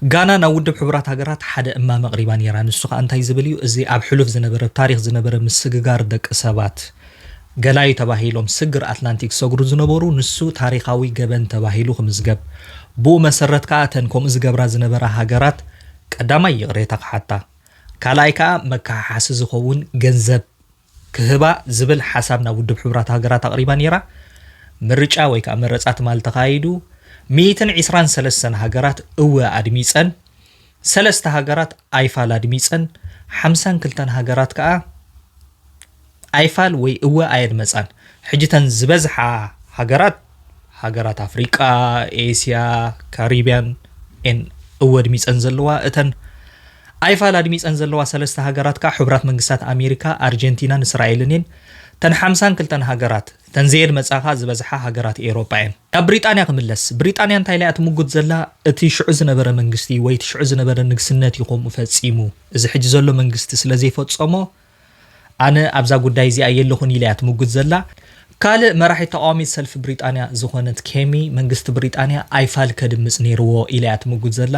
ጋና ናብ ውድብ ሕቡራት ሃገራት ሓደ እማመ ኣቕሪባ ነይራ። ንሱ ከኣ እንታይ ዝብል እዩ? እዚ ኣብ ሕሉፍ ዝነበረ፣ ኣብ ታሪኽ ዝነበረ ምስግጋር ደቂ ሰባት፣ ገላዩ ተባሂሎም ስግር ኣትላንቲክ ዝሰግሩ ዝነበሩ፣ ንሱ ታሪኻዊ ገበን ተባሂሉ ክምዝገብ። ብኡ መሰረት ከኣ እተን ከምኡ ዝገብራ ዝነበራ ሃገራት ቀዳማይ ይቕሬታ ክሓታ፣ ካልኣይ ከኣ መከሓሓሲ ዝኸውን ገንዘብ ክህባ ዝብል ሓሳብ ናብ ውድብ ሕቡራት ሃገራት ኣቕሪባ ነይራ። ምርጫ ወይ ከኣ መረጻ ትማል ተኻይዱ። ሚእትን ዕስራን ሰለስተን ሃገራት እወ ኣድሚጸን፣ ሰለስተ ሃገራት ኣይፋል ኣድሚጸን፣ ሓምሳን ክልተን ሃገራት ከኣ ኣይፋል ወይ እወ ኣየድመጻን። ሕጂ እተን ዝበዝሓ ሃገራት፣ ሃገራት ኣፍሪቃ፣ ኤስያ፣ ካሪብያን ኤን እወ ኣድሚጸን ዘለዋ፣ እተን ኣይፋል ኣድሚጸን ዘለዋ ሰለስተ ሃገራት ከኣ ሕቡራት መንግስታት ኣሜሪካ፣ ኣርጀንቲናን እስራኤልን እየን። እተን ሓምሳን ክልተን ሃገራት፣ እተን ዘየድመጻ ከኣ ዝበዝሓ ሃገራት ኤውሮጳ እየን። ናብ ብሪጣንያ ክምለስ። ብሪጣንያ እንታይ ኢላ እያ ትምጉት ዘላ? እቲ ሽዑ ዝነበረ መንግስቲ ወይ እቲ ሽዑ ዝነበረ ንግስነት እዩ ከምኡ ፈጺሙ። እዚ ሕጂ ዘሎ መንግስቲ ስለ ዘይፈጸሞ፣ ኣነ ኣብዛ ጉዳይ እዚኣ የለኹን ኢላ እያ ትምጉት ዘላ። ካልእ መራሒት ተቃዋሚት ሰልፊ ብሪጣንያ ዝኾነት ኬሚ፣ መንግስቲ ብሪጣንያ ኣይፋል ከድምጽ ነይርዎ ኢላ እያ ትምጉት ዘላ።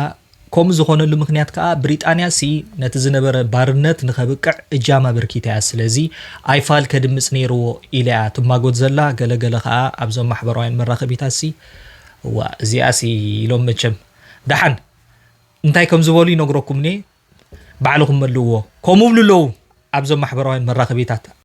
ከምኡ ዝኾነሉ ምኽንያት ከኣ ብሪጣንያ ሲ ነቲ ዝነበረ ባርነት ንኸብቅዕ እጃማ ኣበርኪታ እያ። ስለዚ ኣይፋል ከድምጽ ነይርዎ ኢላ እያ ትማጎት ዘላ። ገለገለ ከኣ ኣብዞም ማሕበራውያን መራኸቢታት ሲ፣ እዋ እዚኣ ሲ ኢሎም መቸም። ደሓን እንታይ ከም ዝበሉ ይነግረኩም እኔ፣ ባዕልኹም መልእዎ። ከምኡ ብሉ ኣለዉ ኣብዞም ማሕበራውያን መራኸቢታት።